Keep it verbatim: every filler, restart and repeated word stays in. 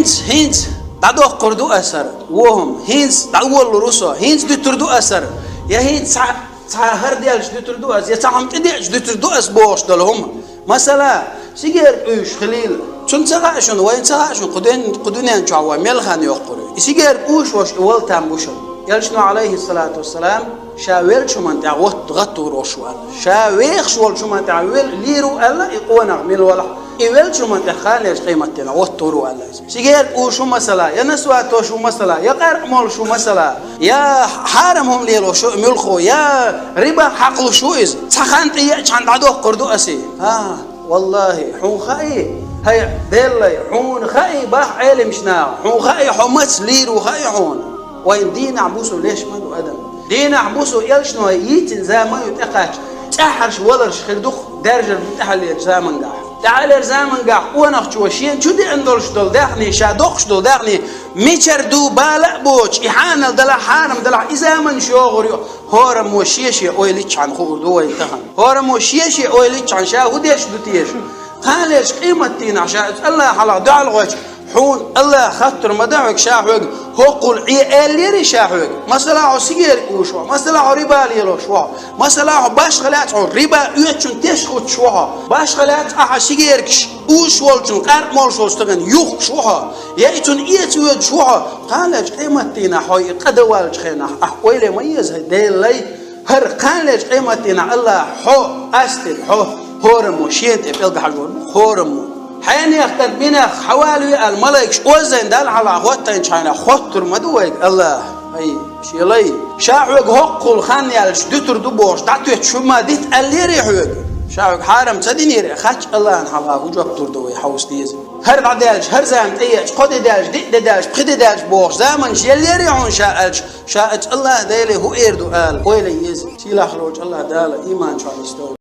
ХӀинца дӀадоккхур ду ас хӀара, вохам, хӀинца дӀаволлур ву со, хӀинца дуьтур ду ас хӀара, я хӀинца цхьа, цхьа хӀара делча дуьтур ду ас, я цхьа хӀума тӀедеача дуьтур ду ас бохуш долу хӀума. Масала, сигерка уьйш хилийла. Цунна ца хаьа шуна, вайна ца хаьа шуна, кху ден-, кху дуьнен чохь вай мел хан йоккхур ю. И сигерка уьйш волуш и вала там бу шуна. Элчано, Ӏалайхиссалату вассалам, ша веллачу хӀуманна тӀехь гӀот-, гӀаттор волуш ву аьлла. Ша вехаш волчу хӀуманна тӀехь вел-, лийр ву аьлла, и къонах мила валахь. И веллачу хӀуманна тӀехь кхана лерчу къематдийнахь гӀоттур ву аьлла иза. Сигерка уьйш ву масала, я насватош ву масала, я къаркъа молуш ву масала, я хьарам хӀума лелош ву муьлххо, я риба хьакхалуш ву иза. Цхьа хан тӀееачхьана дӀадоккхур ду ас и. А, валлахи, хьуна хаий, хӀай Деллай, хьуна хаий, бах Ӏеламчу наха, хьуна хаий, хьо маца лийр ву хаий хьуна. Вайн дийнахь бусу леш ма ду адам. Дийнахь бусу элчано йийцина заман ю тӀекхаьчча, цӀеххьарш валарш хир ду-кх даьржар бу тӀаьхьаллерчу замангахь. ТӀаьхьаллерчу замангахь къонахчо шена чу деана долуш долу даьхний, ша доккхуш долу даьхний, мичара ду бала а боцуш, и хьанал далахь, хьарам далахь, и заманаш йогӀур ю. ХӀораммо шен-шен ойла йичхьана хуур ду вайн тахана. ХӀораммо шен-шен ойла йичхьана ша хӀун деш ду теша? Кхана лерчу къематдийнахь ша оцу АллахӀан хьалха дуьхьал гӀоьртича, хьуна АллахӀа хаттар ма дан хьоьга, ша хьоьга хӀоккхул Ӏе аьллерий ша хьоьга? Масала, хьо сигерка уьйш ву хьо, масала, хьо риба лелош ву хьо, масала, хьо башха лаьцна хьо риба оьцучун теш хуттуш ву хьо, башха лаьцна ахьа сигеркаш уьйш волчун, къаркъа молуш волчу стагана юхкуш ву хьо, я и цунна эца воьдуш ву хьо, кхана лерчу къематдийнахь хьо и къа дан ваьллачу хенахь ахь ойла ма еза, хӀай Деллай, хӀара кхана лерчу къематдийнахь АллахӀа хьо астина, хьо хӀораммо шена тӀе пӀелг хьажор бу, хӀораммо. Хьенех тӀера бинех хьавалаве аьлла, малайкаш оззайн Далла хьалха хӀоттайначу хьайнах хоттур ма ду вайга АллахӀа. Ай, шен лай, ша хьоьга хӀоккхул хан яьлча дуьтур ду бохуш, дӀатоьттуш хӀума дита аьллерий хьоьга? Ша хьоьга хьарам ца динера, хаттача АллахӀан хьалха хӀун жоп лур ду вай хьовса деза? ХӀара дӀадаьлча, хӀара зама тӀееача, кхо де даьлча, диъ де даьлча, пхи де даьлча бохуш, заманаш еллерий хьуна ша аьлча, ша оцу АллахӀ Деле хӀун эр ду ала, ойла еза. Сийлахь волчу АллахӀ Дала иман чохь нисдойла.